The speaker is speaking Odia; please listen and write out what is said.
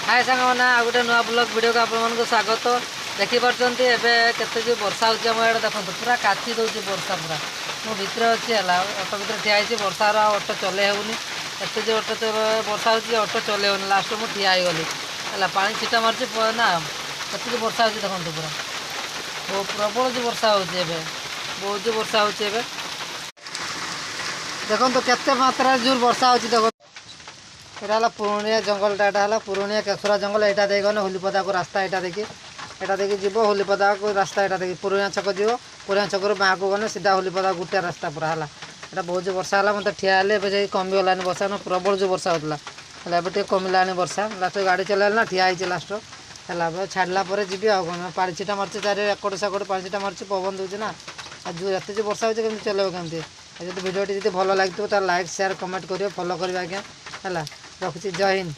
ହାଏ ସାଙ୍ଗମାନେ, ଆଉ ଗୋଟେ ନୂଆ ବ୍ଲଗ୍ ଭିଡ଼ିଓକୁ ଆପଣମାନଙ୍କୁ ସ୍ୱାଗତ। ଦେଖିପାରୁଛନ୍ତି ଏବେ କେତେ ଯେଉଁ ବର୍ଷା ହେଉଛି ଆମ ଇଆଡ଼େ। ଦେଖନ୍ତୁ, ପୁରା କାଚି ଦେଉଛି ବର୍ଷା ପୁରା। ମୁଁ ଭିତରେ ଅଛି, ହେଲା, ଅଟୋ ଭିତରେ ଠିଆ ହେଇଛି। ବର୍ଷାର ଆଉ ଅଟୋ ଚଲେଇ ହେଉନି। ଏତେ ଯେଉଁ ଅଟୋ ବର୍ଷା ହେଉଛି, ଅଟୋ ଚଲେଇ ହେଉନି। ଲାଷ୍ଟ ମୁଁ ଠିଆ ହେଇଗଲି, ହେଲା। ପାଣି ଛିଟା ମାରୁଛି ନା, ଏତିକି ବର୍ଷା ହେଉଛି। ଦେଖନ୍ତୁ, ପୁରା ପ୍ରବଳ ଯେଉଁ ବର୍ଷା ହେଉଛି ଏବେ, ବହୁତ ଯେଉଁ ବର୍ଷା ହେଉଛି ଏବେ। ଦେଖନ୍ତୁ କେତେ ମାତ୍ରାରେ ଜୋର ବର୍ଷା ହେଉଛି ଦେଖନ୍ତୁ। ଏଇଟା ହେଲା ପୁରୁଣିଆ ଜଙ୍ଗଲଟା, ଏଇଟା ହେଲା ପୁରୁଣିଆ କେଶୁରା ଜଙ୍ଗଲ। ଏଇଟା ଦେଇକି ଗଲେ ହୁଲିପଦାକୁ ରାସ୍ତା। ଏଇଟା ଦେଇକି ଯିବ ହୁଲିପଦାକୁ ରାସ୍ତା। ଏଇଟା ଦେଇକି ପୁରୁଣିଆ ଛକ ଯିବ। ପୁରୁଣିଆ ଛକରୁ ବାଁକୁ ଗଲେ ସିଧା ହୁଲିପଦା ଗୋଟେ ରାସ୍ତା ପୁରା, ହେଲା। ଏଇଟା ବହୁତ ଯେଉଁ ବର୍ଷା ହେଲା, ମୋତେ ଠିଆ ହେଲି। ଏବେ ଯାଇକି କମିଗଲାନି ବର୍ଷା ନା, ପ୍ରବଳ ଯେଉଁ ବର୍ଷା ହେଉଥିଲା। ହେଲା, ଏବେ ଟିକେ କମିଲାଣି ବର୍ଷା। ଲାଷ୍ଟ ଗାଡ଼ି ଚଲେଇଲା ନା, ଠିଆ ହେଇଛି ଲାଷ୍ଟ, ହେଲା। ଏବେ ଛାଡ଼ିଲା ପରେ ଯିବି ଆଉ କ'ଣ। ପାଣି ଛିଟା ମାରୁଛି ଚାରି ଏକଡ଼ ସେକଡ଼, ପାଣି ଛିଟା ମାରୁଛି, ପବନ ଦେଉଛି ନା। ଆଉ ଯେଉଁ ଏତେ ଯେଉଁ ବର୍ଷା ହେଉଛି, କେମିତି ଚଲେଇବ କେମିତି? ଆଉ ଯଦି ଭିଡ଼ିଓଟି ଯଦି ଭଲ ଲାଗିଥିବ, ତାହେଲେ ଲାଇକ୍, ସେୟାର, କମେଣ୍ଟ କରିବେ, ଫଲୋ କରିବେ ଆଜ୍ଞା। ହେଲା, ରଖୁଛି, ଜୟ ହିନ୍ଦ।